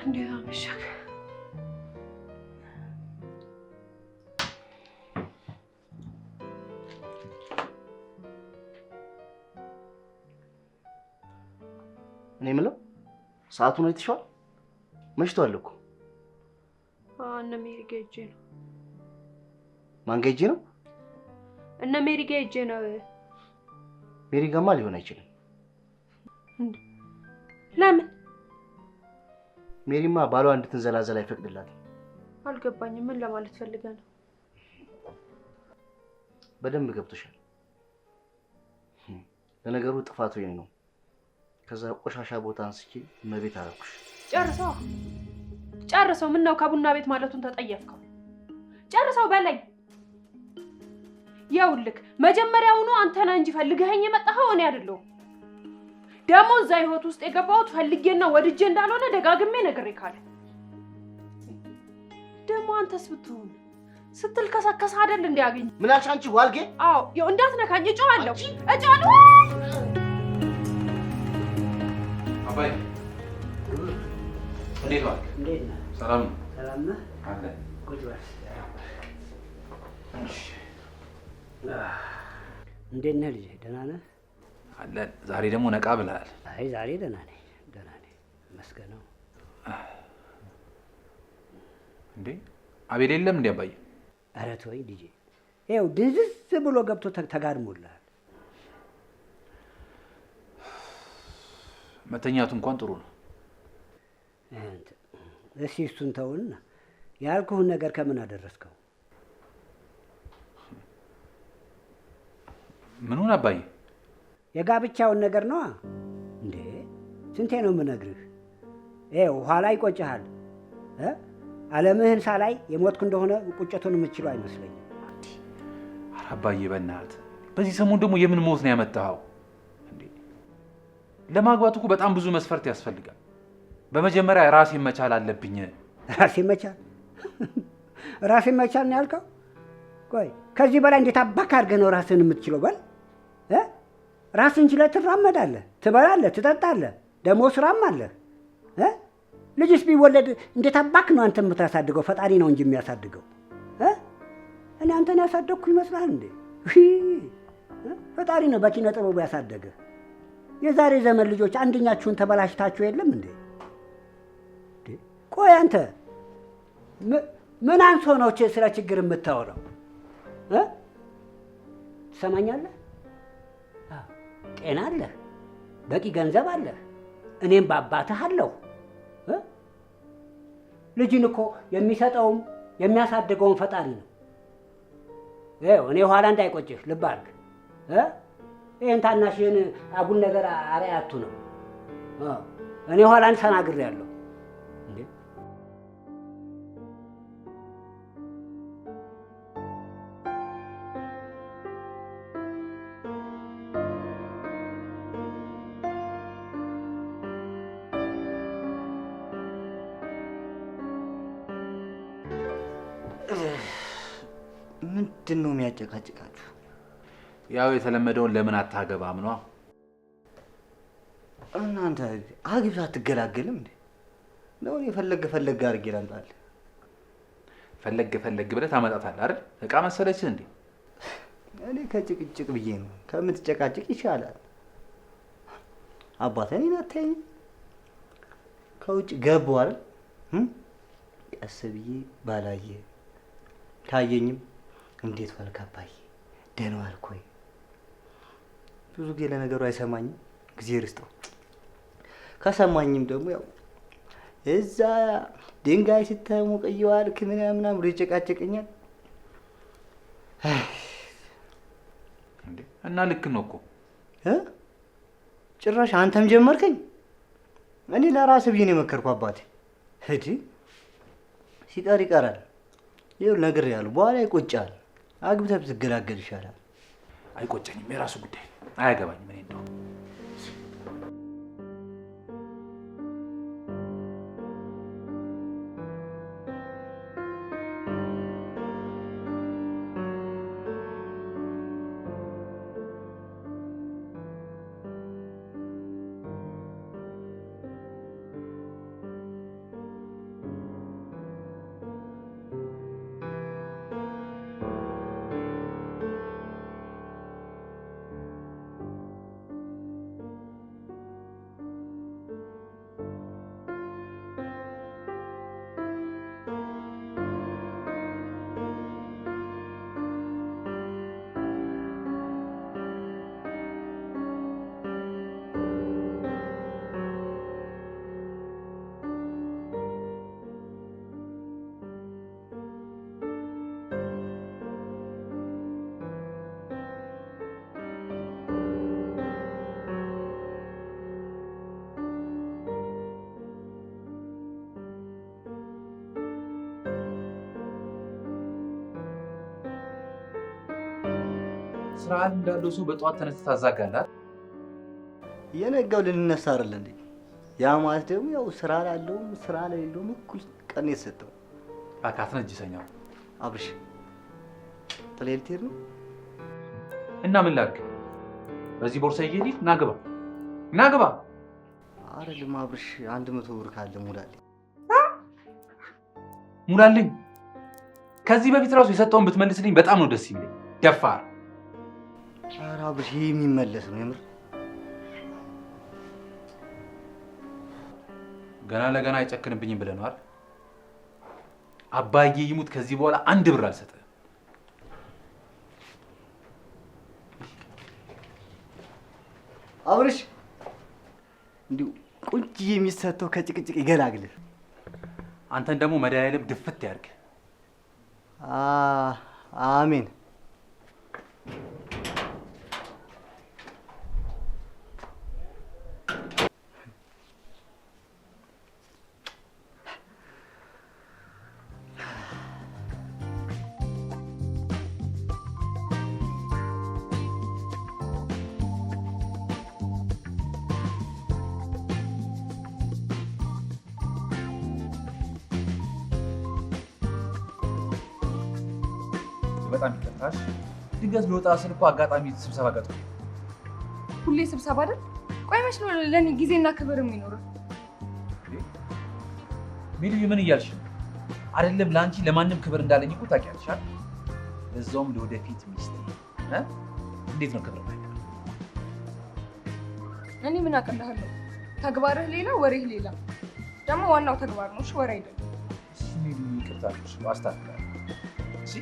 እንዴት አመሸህ? እኔ የምለው ሰዓቱን አይተሽዋል? መሽቷል እኮ። እነ ሜሪ ጋ ሄጄ ነው። ማን ጋ ሄጄ ነው? እነ ሜሪ ጋ ሄጄ ነው። ሜሪ ጋማ ሊሆን አይችልም። ለምን? ሜሪማ ባሏ እንድትንዘላዘል አይፈቅድላትም። አልገባኝም። ምን ለማለት ፈልገህ ነው? በደንብ ገብቶሻል። ለነገሩ ጥፋቱ የኔ ነው። ከዛ ቆሻሻ ቦታ አንስቼ እመቤት አደረኩሽ። ጨርሰው ጨርሰው። ምነው ከቡና ቤት ማለቱን ተጠየፍከው? ጨርሰው በለኝ። ይኸውልህ መጀመሪያውኑ አንተ ነህ እንጂ ፈልገኸኝ የመጣኸው እኔ አይደለሁም። ደግሞ እዛ ህይወት ውስጥ የገባሁት ፈልጌና ወድጄ እንዳልሆነ ደጋግሜ ነግሬካለሁ። ደግሞ አንተስ ብትሆን ስትል ከሰከሰ አይደል እንዴ ያገኝ ምን አልሽ አንቺ ዋልጌ? አዎ ይኸው እንዳትነካኝ፣ እጮሃለሁ እጮሃለሁ። አባዬ እንዴት ዋልክ? እንዴት ነህ? ሰላም ነው? ሰላም ነህ? አለ። ቁጭ በል። እንዴት ነህ ልጄ? ደህና ነህ? አለን። ዛሬ ደግሞ ነቃ ብለሃል። አይ ዛሬ ደህና ነኝ፣ ደህና ነኝ ይመስገነው። እንዴ አቤል የለም እንዴ አባዬ? ኧረ ተወኝ ልጄ፣ ይኸው ድንዝዝ ብሎ ገብቶ ተጋድሞልሃል። መተኛቱ እንኳን ጥሩ ነው። እስኪ እሱን ተውና ያልኩህን ነገር ከምን አደረስከው? ምኑን አባዬ? የጋብቻውን ነገር ነዋ። እንዴ ስንቴ ነው የምነግርህ? ይኸው ኋላ ይቆጭሃል። ዓለምህን ሳላይ የሞትኩ እንደሆነ ቁጭቱን የምችለው አይመስለኝም። ኧረ አባዬ በእናትህ በዚህ ሰሞን ደግሞ የምን ሞት ነው ያመጣኸው? እንዴ ለማግባት እኮ በጣም ብዙ መስፈርት ያስፈልጋል። በመጀመሪያ ራሴን መቻል አለብኝ። ራሴን መቻል? ራሴን መቻል ነው ያልከው? ቆይ ከዚህ በላይ እንዴት አባክ አድርገህ ነው ራስህን የምትችለው? በል ራስህን ችለህ ትራመዳለህ፣ ትበላለህ፣ ትጠጣለህ፣ ደግሞ ስራም አለህ። ልጅስ ቢወለድ እንዴት አባክ ነው አንተ የምታሳድገው? ፈጣሪ ነው እንጂ የሚያሳድገው። እኔ አንተን ያሳደግኩ ይመስልሃል እንዴ? ፈጣሪ ነው በኪነ ጥበቡ ያሳደገህ። የዛሬ ዘመን ልጆች አንደኛችሁን ተበላሽታችሁ የለም እንዴ? ቆይ አንተ ምን አንሶ ነው ስለ ችግር የምታወራው? ትሰማኛለህ? ጤና አለህ፣ በቂ ገንዘብ አለህ፣ እኔም በአባትህ አለሁ። ልጅን እኮ የሚሰጠውም የሚያሳድገውም ፈጣሪ ነው። ይኸው እኔ ኋላ እንዳይቆጭህ ልብ አድርግ። ይሄን ታናሽህን አጉል ነገር አርአያቱ ነው። እኔ ኋላ ተናግሬያለሁ። እንዴ ምንድን ነው የሚያጨቃጭቃችሁ? ያው የተለመደውን ለምን አታገባም ነው። እናንተ አግብተህ አትገላገልም እንዴ? ነው እኔ ፈለግ ፈለግ አድርጌ ላምጣልህ። ፈለግ ፈለግ ብለህ ታመጣታለህ አይደል? እቃ መሰለችህ እንዴ? እኔ ከጭቅጭቅ ብዬ ነው። ከምትጨቃጭቅ ይሻላል። አባቴ እኔን አታየኝም? ከውጭ ገባሁ አይደል? ቀስ ብዬ ባላየ ካየኝም እንዴት ዋልክ አባዬ፣ ደህና ዋልክ ወይ? ብዙ ጊዜ ለነገሩ አይሰማኝም፣ እግዚአብሔር ይስጠው። ከሰማኝም ደግሞ ያው እዛ ድንጋይ ስታሞቅ እየዋልክ ምናምን ብሎ ይጨቃጨቀኛል። እንዴ እና ልክ ነው እኮ። ጭራሽ አንተም ጀመርከኝ። እኔ ለራስህ ብዬ ነው የመከርኩህ አባቴ። እዲ ሲቀር ይቀራል። ይኸው ነግሬሃለሁ፣ በኋላ ይቆጫል። አግብተህ ብትገላገል ይሻላል። አይቆጨኝም፣ የራሱ ጉዳይ አያገባኝም። እኔ እንደው ስርዓት እንዳለው ሰው በጠዋት ተነስተህ ታዛጋለህ። የነጋው ልንነሳ አይደል እንዴ? ያ ማለት ደግሞ ያው ስራ ላለውም ስራ ለሌለውም እኩል ቀን የተሰጠው። እባክህ አትነጅሰኝ። አብርሽ ጥለህ ልትሄድ ነው? እና ምን ላድርግ? በዚህ ቦርሳ ይዤ ልሂድ? ና ግባ፣ ና ግባ። አይደለም አብርሽ፣ 100 ብር ካለ ሙላልኝ። ሙላልኝ። ከዚህ በፊት ራሱ የሰጠውን ብትመልስልኝ በጣም ነው ደስ የሚለኝ። ደፋር። ኧረ አብርሽ ይሄ የሚመለስ ነው የምር። ገና ለገና አይጨክንብኝም ብለህ ነው አይደል? አባዬ ይሙት ከዚህ በኋላ አንድ ብር አልሰጥህም። አብርሽ እንዲሁ ቁንጅዬ የሚሰጠው ከጭቅጭቅ ይገላግልህ። አንተን ደግሞ መድኃኒዓለም ድፍት ያድርግ። አሜን። በጣም ይቅርታሽ። ድንገት ልወጣ ስል እኮ አጋጣሚ ስብሰባ ገጥሞኝ። ሁሌ ስብሰባ አይደል? ቆይ መች ነው ለእኔ ጊዜና ክብር የሚኖረው? ሜሉዬ ምን እያልሽ ነው? አይደለም ለአንቺ ለማንም ክብር እንዳለኝ እኮ ታውቂያለሽ አይደል? ለዛውም ለወደፊት ሚስቴ እንዴት ነው ክብር ማለት? እኔ ምን አቅልሃለሁ? ተግባርህ ሌላ፣ ወሬህ ሌላ። ደግሞ ዋናው ተግባር ነው፣ እሺ ወሬ አይደለም። እሺ ሜሉዬ ይቅርታ፣ አስተካክላለሁ። እሺ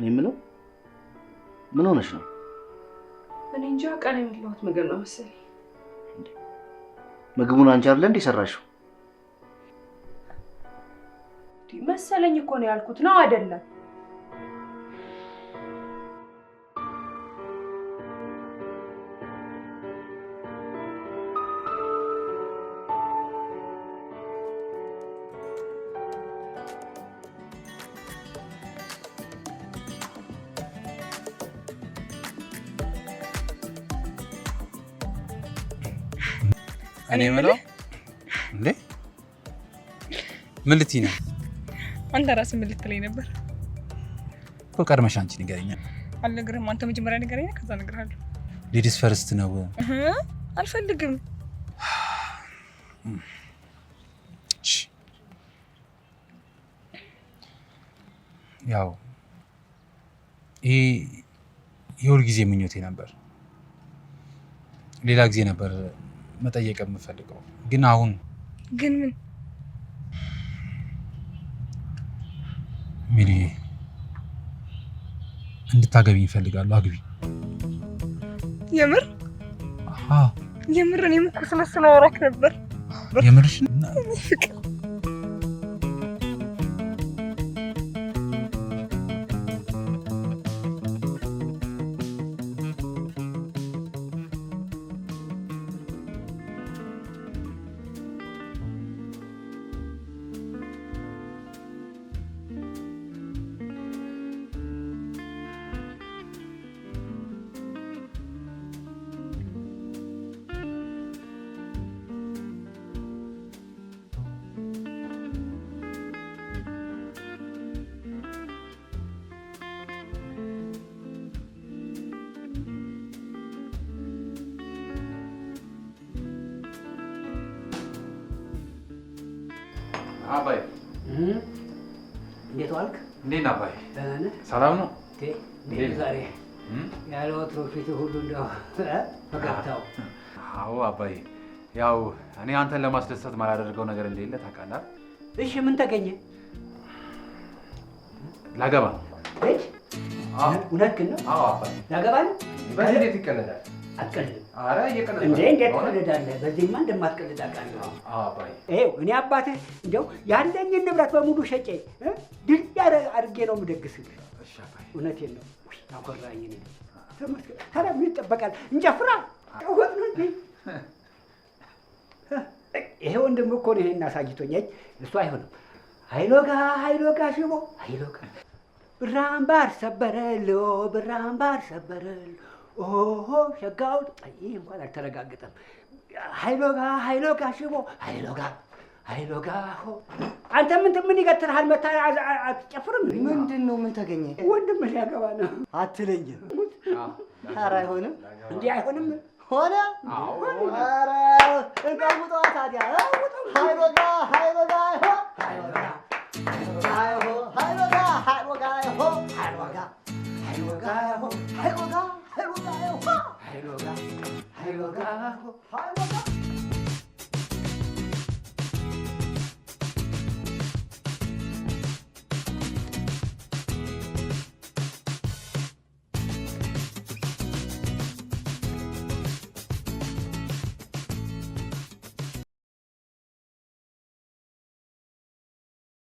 እኔ የምለው ምን ሆነሽ ነው? እኔ እንጃ፣ ቀን የበላሁት ምግብ ነው መሰለኝ። ምግቡን አንቺ አይደለ እንዴ ሰራሽው? መሰለኝ እኮ ነው ያልኩት፣ ነው አይደለም? እኔ የምለው እንዴ ምን ልትይ ነው? አንተ ራስህ ምን ልትለኝ ነበር? እኮ ቀድመሽ አንቺ ንገረኝ። አልነግርህም። አንተ መጀመሪያ ንገረኝ፣ ከዛ እነግርሃለሁ። Ladies first ነው። አልፈልግም። ያው ይሄ የሁል ጊዜ ምኞቴ ነበር። ሌላ ጊዜ ነበር መጠየቅ የምፈልገው፣ ግን አሁን ግን ምን ሚሊ እንድታገቢኝ እፈልጋለሁ። አግቢ። የምር? አዎ የምር። እኔም እኮ ስለሱ ላወራክ ነበር። የምርሽ? ፍቅር አባይ እንዴት ዋልክ? እንዴት ነህ አባይ? ደህና ነህ? ሰላም ነው? እንዴት ዛሬ ያለ ወትሮ ፊትህ ሁሉ እንደው ፈገግታው። አዎ አባይ፣ ያው እኔ አንተን ለማስደሰት ማላደርገው ነገር እንደሌለ ታውቃለህ። እሺ ምን ተገኘ? ላገባ ነው። እሺ እውነትህን ነው? አዎ አባይ፣ ላገባ ነው። በዚህ እንዴት ይቀለዳል? አትቀልድም። ኧረ እየቀለድኩ እንዴ! እንዴት ትቀልዳለህ? በዚህማ እንደማትቀልድ አውቃለሁ። አዎ አባይ፣ ይኸው እኔ አባትህ እንደው ያለኝን ንብረት በሙሉ ሸጬ ድል አድርጌ ነው የምደግስህ። እሺ አባይ፣ እውነቴን ነው። ውይ አኮራኝ። እኔ ተመስገን። ታዲያ ምን ይጠበቃል? እንጨፍራ ወጥ ነው እንጂ ይሄ ወንድም እኮ ነው ይሄን አሳይቶኝ። እሱ አይሆንም። ኃይሎጋ ኃይሎጋ ሽቦ ኃይሎጋ ብራምባር ሰበረሎ ብራምባር ሰበረሎ ኦሆ ሸጋው። ይህ እንኳን አልተረጋገጠም። ኃይሎጋ ኃይሎጋ ሽቦ ኃይሎጋ ኃይሎጋ ሆ። አንተ ምን ይገትርሃል? መታ አትጨፍርም? ምንድን ነው? ምን ተገኘ? ወንድምህ ሊያገባ ነው። አትለኝም? ኧረ አይሆንም። እንዲህ አይሆንም። ሆነ? ኧረ እንቀውጠዋ ታዲያ። ኃይሎጋ ኃይሎጋ ሆ ኃይሎጋ ኃይሎጋ ኃይሎጋ ሆ ኃይሎጋ ኃይሎጋ ሆ ኃይሎጋ ኃይሎጋ ሆ ኃይሎጋ ኃይሎጋ ሆ ኃይሎጋ